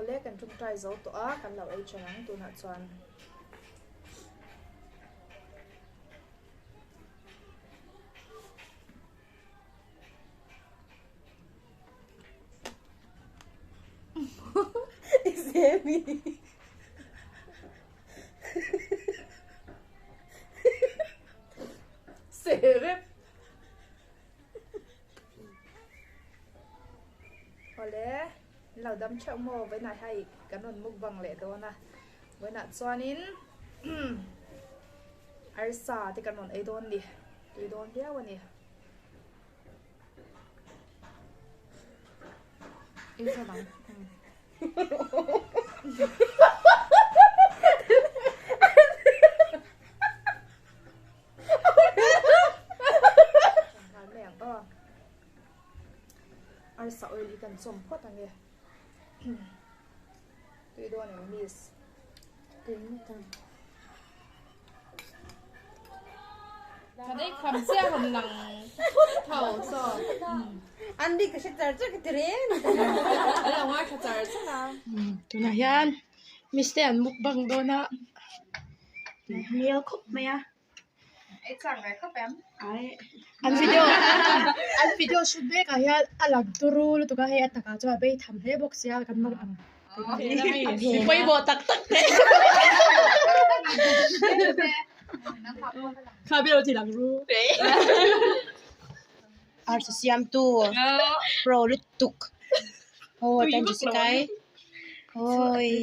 Awle kan tawngtai zo tawh a, kan lo ei tha ang tunah chuan. Awle in lo dam theuh maw vawiinah hei kan rawn mukbang leh dawn a vawiinah chuanin arsa te kan rawn ei dawn a ni tui dawn viau a ni. Arsa oil hi kan chawm phawt ange tui dawn em miss tui ngawt ang. Kan ei kham chiah rawn lang thut tho saw. An ri ka hre char char ka ti reng. An lo ngaithla char char a. Tunah hian miss te an mukbang dawn a hmel khawp mai a. Ei chak ve khawp em? Ai an video an video shoot mek ah hian a lang turu lutuk a hei a takah chuan a bei tham hle bawk sia kan mang ang. Pawimawh tak tak te kha bialo ti lang ru. Arsa siamtu pro lutuk aw tan chu sikai awi.